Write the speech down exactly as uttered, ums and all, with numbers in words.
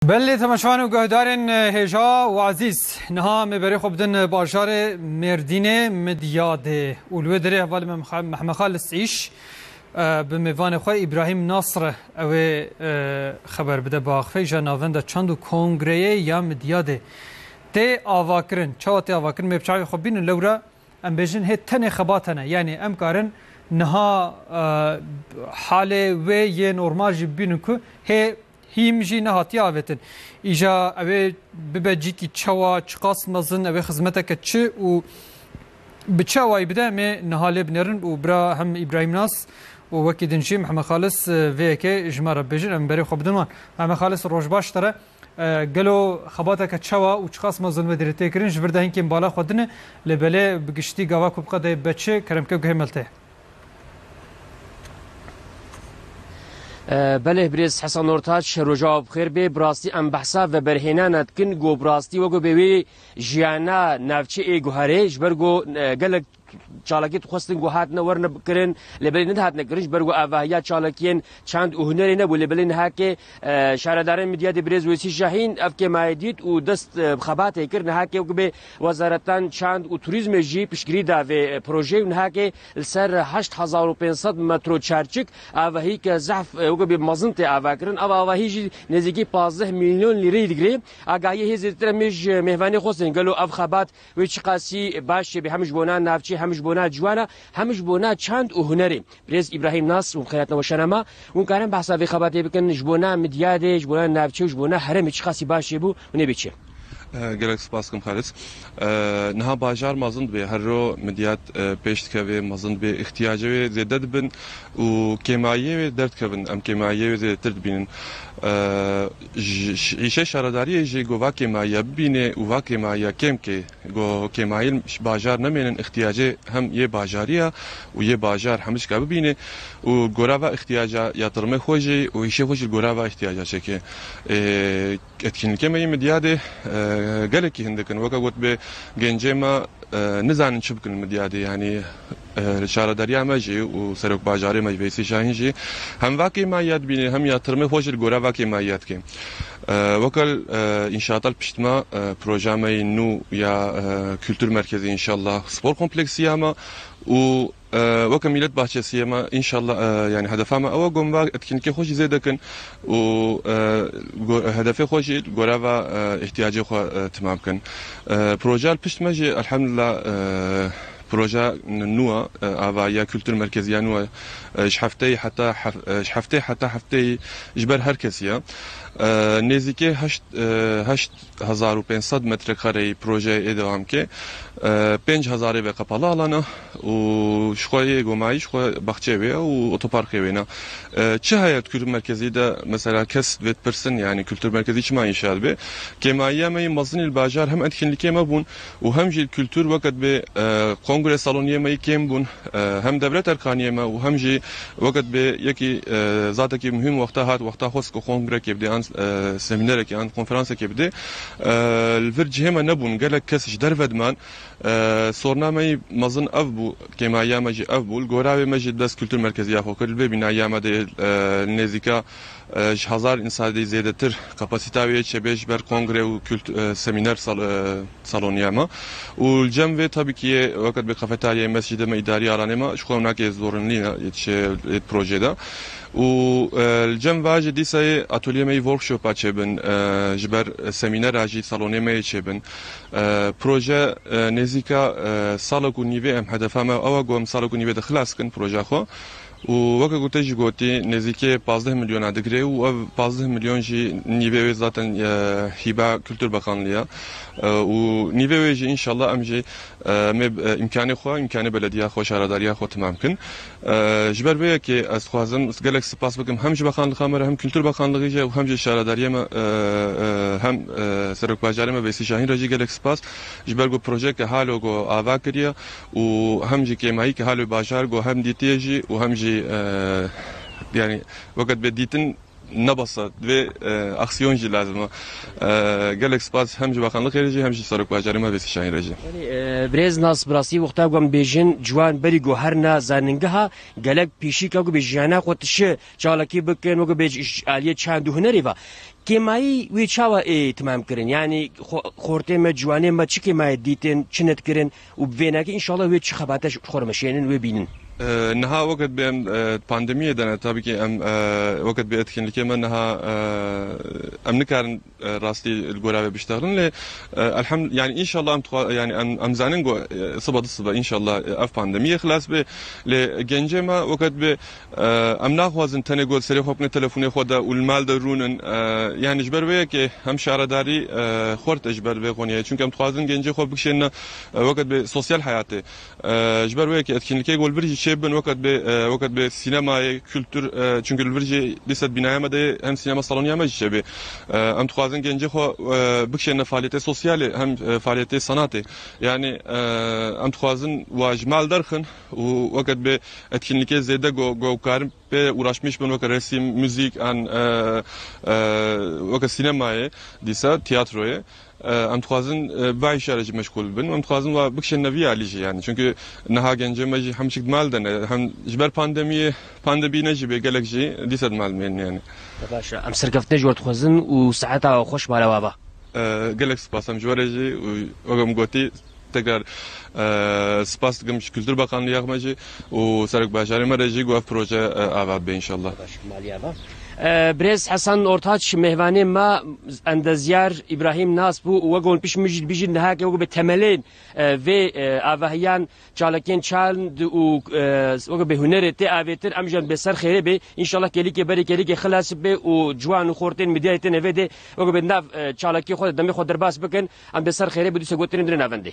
Belê temaşevan û guhdarên hêja û ezîz, niha em ê berê xwe bidin bajarê Mêrdînê, Midyadê û li wê derê hevalê me Meh-, Mehmet Xalis Îş, e, bi mêvanê xwe Îbrahîm Nasr re ew ê, e, xeber bide bi axifeyê ji Navenda Çand û Kongreyê ya Midyadê. Tê avakirin. Çawa tê avakirin? Em ê bi çavê xwe bînin lewra. Em bêjin hê tenê xebat hene. Yanî em karin niha, e, halê wê yê normal jî bibînin ku hê hîm jî nehatiye avêtin. Îja ew ê bibe cîkî çawa, çiqas mezin, ew ê xizmeteke çi û bi çi awayî bide, em ê niha lê binêrin û bira hem Îbrahîm Nas û wekî din jî Mehmet Xalis, e, vê yekê ji me re bibêjin. Em berê xwe bidin wan. Mehmet Xalis, roj baş te re. E, gelo xebateke çawa û çiqas mezin ve derê tê kirin, ji vir de hinkên bala xwe dine, lê belê bi giştî gava ku biqede be çi, kerem ke guhê me li te. E, belê, birêz Hesen Ortaç, roja we bi xêr bê. Bi rastî em behsa veberhênana dikin, ku bi rastî wek bê wê jiyana navçê ê guherê, ji ber ku, e, gelek çalakî dixwestin ku hatine werine kirin, lê belê nehatine kirin, ji ber ku avahiya çalakiyên çand û hunerê nebû, lê belê nihakê, e, şaredarên Midyadê birêz Weysî Şahîn ev kêmayê dît û dest, e, bi xebatê kir. Nihakê wek bê wezaretan çand û turîzmê jî piştgirî da vê, e, projeyê û nihakê li ser heşt hezar û pênc sed metro çarçik avahî ke zehf, e, wek bê mezin tê avakirin. Ev avahî jî nêzîkî pazdeh milyon lîreyî digirê. Agahiyê hê zêdetir em ê ji mêvanê xwe sên. Gelo ev xebat wê çiqasî baş çêbe hem ji bona navçê, hem ji bona ciwana, hem ji bona çand û hunerê. Birêz Îbrahîm Nas û xeyratna weşanama, hûn karin behsa vê xebatê bikin, ji bona Midyadê, ji bona navçê û ji bona herêmê çiqasî baş çêbû û nêbê çi? E, gelek spas kim Xalis. E, niha bajar mezin dibe, her ro Midyad, e, pêş dikeve, mezin dibe, îhtiyacê wê zêde dibin û kêmayiyê wê derdikevin, em kêmayiyê wê zêdetir dibînin. E, ji, ji, îşê şaredariyê jî ku va kêmayiya bibîne û va kêmayiya kêm ke, ku kêmayî bajar nemênin, îhtiyacê hem yê bajarî ya û yê bajar hemicka bibîne û gora va îhtiyaca ya tirmê xwe jî û îşê xwe jî gora va îhtiyaca çêke. E, etkinlikê me yê Midyadê, e, gelekî hindik in. Weke gotibê gencê me, e, nizanin çi bikin li Midyadê. Yanî, e, şaredariya me jî û serok bajarê me jî Veysî Şahîn jî hem va kêmayiya dibîne hem ya tirmê xwe jî li gora va kêmayiya dike. E, weke, e, înşaata li pişt me, e, proja me yê nû ya, e, kultur merkezî înşallah spor kompleksî ya me û, e, weke mîlet bahçesî ye me înşallah, e, yanî hedefa me ew e, ku em va etkinlikê xwe jî zêde kin û, e, go-, hedefê xwe jî li gora va, e, îhtiyacê xwe, e, timam kin. E, proja li pişt me jî elhamdulillah, e, proja nû e, avahiya kultur merkezî ya nû e, e, ji hefteyê heta hef-, e, ji hefteyê heta hefteyê ji ber her kesî ye. E, nêzîkê heşt, e, heşt hezar û pênc sed metrekareyî projeyê ê dewam ke. E, pênc hezarê ve qepala alana û ji xwe yê gomayî ji xwe baxçeyê wê ye û otoparkê wê ne. E, çi heye di kultur merkezî de, mesela kes vê dipirsin, yanî kultur merkezî çima înşa dibe? Kêmayiya me yê mezinî li bajar hem etkinlikê me bûn û hem jî li kultur weke dibê, e, kongre saloniyê me yê kêm bûn, e, hem Devlet Erkaniyê me û hem jî weke dibê yekî, e, zatekî muhîm wexta hat, wexta xwest ku kongrekê bidê an, e, semînerekê an konferansekê bidê, e, li vir cihê me nebûn, gelek kes ji derve diman. E, sorna me yî mezin ev bû, kêmayiya me jî ev bû. Li gora wê me jî dest kultur merkezî ya xwe kir. Li vê bînayiya me de, e, nêzîka, e, ji hezar însanê zêdetir kapasîta wê çêbê ji ber kongre û kult-, e, semîner sal-, e, saloniya me. Û li cem vê tabii ki yê weke dibê kafeteryayê, mescîdê me, îdarî alanê me, ji xwe nake zorunlî ne yê çi-, yê projê de. Û, e, li cem va jî dîsa yê atolyê me yî workshopa çêbin, e, ji ber semînera jî salonê me yê çêbin. E, proje, e, nêzîka, e, salek û nîvê em hedefa me ew e ku em salek û nîvê de xilas kin proja xwe. Û weke ku te jî gotî, nêzîkê pazdeh milyona digire û ev pazdeh milyon jî nîvê wê zaten, e, hîba Kultur Bakanlî ye. E, û nîvê wê jî înşallah em jî, e, em ê, e, îmkanê xwe, îmkanê belediya xwe, şaredariya xwe timam kin. E, ji ber vê yekê ez dixwazim gelek spas bikim hem ji Bakanlixa me re, hem Kultur Bakanlixî jî û hem jî şaredariyê me, e, e, hem, e, Serokbajarê me Veysî Şahîn re jî gelek spas. Ji ber ku projeyeke halo ku ava kiriye û hem jî kêmayî ke halo bajar ku hem dîtiye jî û hem jî, e, yanî weke dibê dîtin Ne bes e, divê, e, aksiyon jî lazim e. E, gelek spas hem ji Bakanlixê re jî hem jî Serokbajarê me Vêsî Şahîn re jî. Belê, e, birêz Nas, bi rastî wexta ku em bêjin ciwan berî ku herine zanîngeha, gelek pêşî ke ku bê jiyana xwe tişi çalakî bikin, wekî bê ji aliyê çand û hunerê ve. Kêmayî wê çawa ê timam kirin? Yanî xo-, xortê me, ciwanê me çi kêmayê dîtin, çi nedikirin û bi vênekê înşallah wê çi xebate ji xwe re meşênin, wê bînin? E, niha wekî bê em, e, pandemiyê de ne, tabii ki em, e, wekî bê etkinlikê me niha, e, em nikarin, e, rastî li gora vê biştexilin lê, e, elhamd-, yani înşallah em dixwa-, yani em, em zanin ku, e, sibe du sibe înşallah, e, ev pandemiyê xilas bê. Lê gencê me wekî bê, e, em naxwazin tenê ku li serê xwe bine telefonê xwe de û li mal de rûnin. E, yani ji ber wê yekê hem şaredarî, e, xurt e ji ber vê qoniyê. Çünkü em dixwazin gencê xwe bikişêne, e, wekî bê sosyal hayatê. E, ji ber wê yekê etkinlikê ku li vir jî çêbin, wekî bê, e, wekî bê sînemayê, kultur, e, çünkü li vir jî dîsa binaya me de hem sînema saloniya me jî çêbê. E, em dixwazin gencê xwe, e, bikişêne faaliyetê sosyalê hem, e, faaliyetê sanatê. Yani, e, em dixwazin wa ji mal derxin û wekî bê etkinlikê zêde ku, ku karin pê uğraşmiş bin, wekî resim, müzik, an, e, e, wekî sînemayê, dîsa tiyatroyê. E, em dixwazin, e, bi vî şerê jî meşgûl bin. Em dixwazin wa bikişêne vî alî jî yani. Çünkü niha gencê me jî hem çik di mal de ne, hem ji ber pandemiyê, pandemî ne jî bê gelek jî dîsa di mal mênin yani. Baş e. Em serkeftinê ji we dixwazin û saeta we xweş mala we ava. E, gelek spas em ji we re jî û wek em gotî tekrar, e, spas dikim ji Kültür Bakanlığı ya me jî û Serokbajarê me re jî ku ev proje, e, ava bibe înşallah. Baş, malî ava. E, birêz Hasan Ortaç mêvanê me, endezyar Îbrahîm Nas bû û wek hûn pişt min jî dibîjin niha ke wek bê temelên, e, vê, e, avahiyan çalakiyên çand û, e, wek bê hunerê tê avêtir, em jî em bê ser xêrê bê. Înşallah kêlîkê berê kêlîkê xilas bê û ciwan û xortên medyayê tên vê dê wek bê nav, e, çalakiyê xwe de demê xwe derbas bikin. Em bê ser xêrê bê, dûse gotinên din navendê.